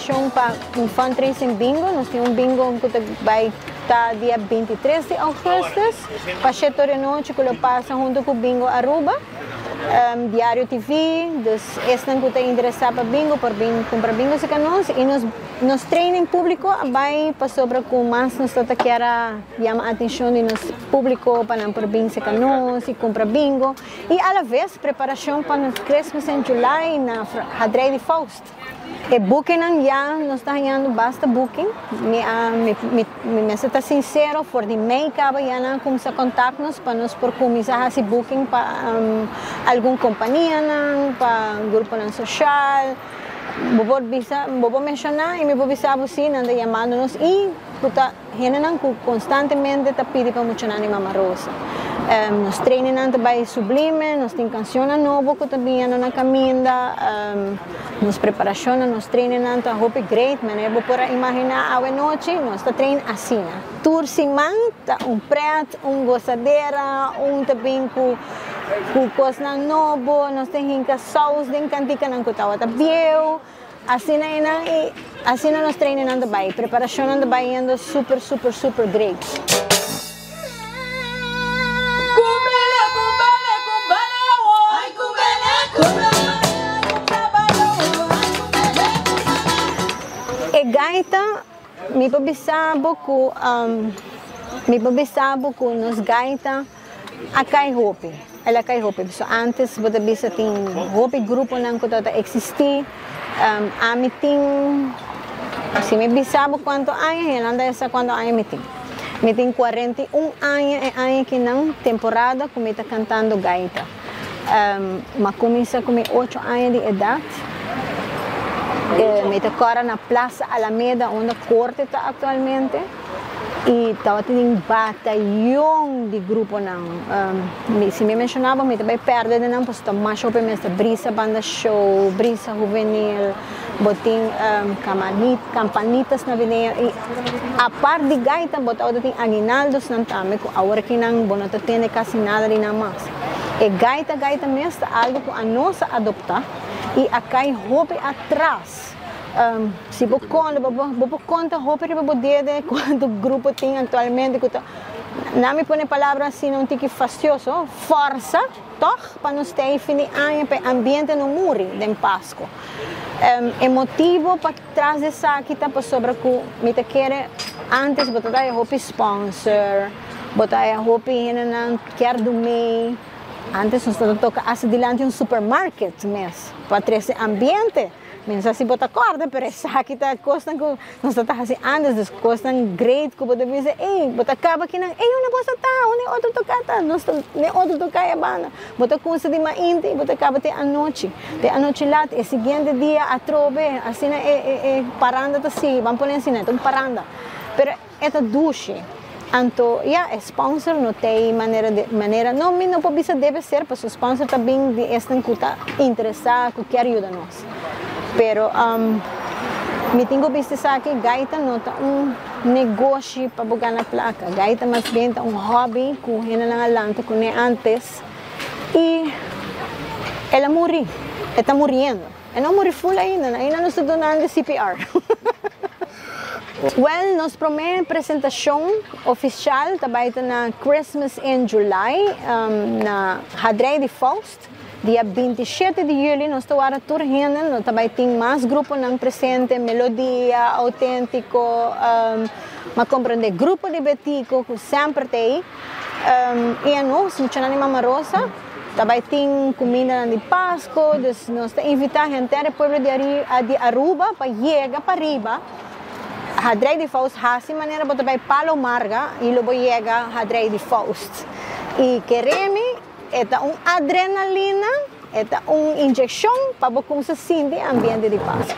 preparashon pa un fundraising bingo. Nos tin un bingo ku ta bai ta dia 23 di ougùstùs pa 7 or di anochi ku lo pasa huntu ku Bingo Aruba, Diario TV. Dus esnan ku ta interesá pa bingo por bin kumpra bingo serka nos. I nos nos training públiko a bai pasobra ku mas nos ta kier a yama atenshon di nos públiko pa nan por bin serka nos i kumpra bingo. I alaves preparashon pa nos Christmas in July na Hadrei di Faust. E bookingnan ya nos ta hañando basta booking. Mi a mi mi mi mester ta sincero for di mei caba ya nan a cuminsa contact nos pa nos por cuminsa haci booking pa algun companianan, pa gruponan social. Bo por bisa bo por menciona y mi por bisa bo si nan ta yamando nos y cu ta Hendenan ku konstantemente ta pidi pa muchanan di Mama Rosa. Nos trainingnan ta bai sublime, nos tin kanshonnan nobo ku ta biniendo na kaminda, nos preparashonnan, nos trainingnan ta hopi great, manera bo por a imaginá awe nochi nos ta train asina. Tur siman ta un pret, un gosadera, un ta bin ku ku kosnan nobo, nos ta hinka sous den kantikanan ku tabata bieu. Asina e nan y asina nos trainingnan ta bay, preparacionnan ta bay yendo super super super great. E gaita mi por bisa bo cu mi por bisa bo cu nos gaita a cay hopi, el a cay hopi. So antes bo ta bisa tin hopi gruponan cu tabata existi. Ami tin, si mi bisa bo cuanto aña, Yolanda ya sa cuanto aña mi tin. Mi tin 41 aña e aña kinan, temporada cu mi ta cantando gaita. Mi a cuminsa cu mi ocho aña di edad. Mi ta cora na Plaza Alameda unda corte ta actualmente. Y tabatin un batayon di gruponan. Si mi menciona bo mi ta bay perde den nan pasobra ta masha hopi mes ta Brisa Banda Show, Brisa Juvenil, bo tin Campanitas Navideño y apart di gaita bo tabata tin aguinaldosnan tambe cu awor aki nan bo no ta tende casi nada di nan mas. E gaita gaita mes ta algo cu anos a adopta y a cay hopi atras. Si bo konta, bo por konta hopi riba bo dede kuantu grupo tin aktualmente ku ta, nan mi pone palabra asina un tiki fastioso, fòrsa tòg pa nos stay fin di aña pa e ambiente no muri den Pasku. E motibo pa tras di esaki ta pasobra ku mi ta kere antes bo ta haya hopi sponsor, bo ta haya hopi hendenan kier dumei, antes nos ta toka hasta dilanti un supermarket mes pa trese ambiente. Mi no sa si bo ta kòrda, pero esaki ta kosnan ku nos ta hasi ántes, dus kosnan great ku bo ta bisa, ey, bo ta kaba kinan, ey, unda bo sa ta? Unda e otro toká ta? Nos ta den otro toká e banda. Bo ta kumsa di mainta i bo ta kaba te anochi, te anochi lat, e siguiente dia atrobe, asina e e e paranda ta sigui, ban pone asina, e ta un paranda. Pero e ta dushi. Anto, ya, e sponsor no ta e manera de manera, no, mi no por bisa debe ser, pasobra sponsor ta bin di esnan ku ta interesá, ku kier yuda nos. Pero mi tin ku bisa esaki, gaita no ta un negoshi pa bo gana plaka. Gaita mas bien ta un hobby ku hendenan a lanta kuné antes i el a muri, e ta muriendo. E no muri ful ainda, ainda nos ta dunando CPR. Well, nos prome presentacion oficial ta bay ta na Christmas in July na Hadrei di Faust. Dia 27 di juli nos ta wara tur hende, no ta bay tin mas gruponan presente, Melodia, Autentico, ma comprende Grupo di Betico cu semper ta ey. Y anos, muchanan di Mama Rosa. Ta bai tin kumindanan di Pasko, dus nos ta invitá henter e pueblo di di Aruba pa yega pariba Hadrei di Faust hasi manera bo ta bai Palo Marga i lo bo yega Hadrei di Faust. I kere mi e ta un adrenalina, e ta un inyekshon pa bo kumsa sinti e ambiente di Pasko.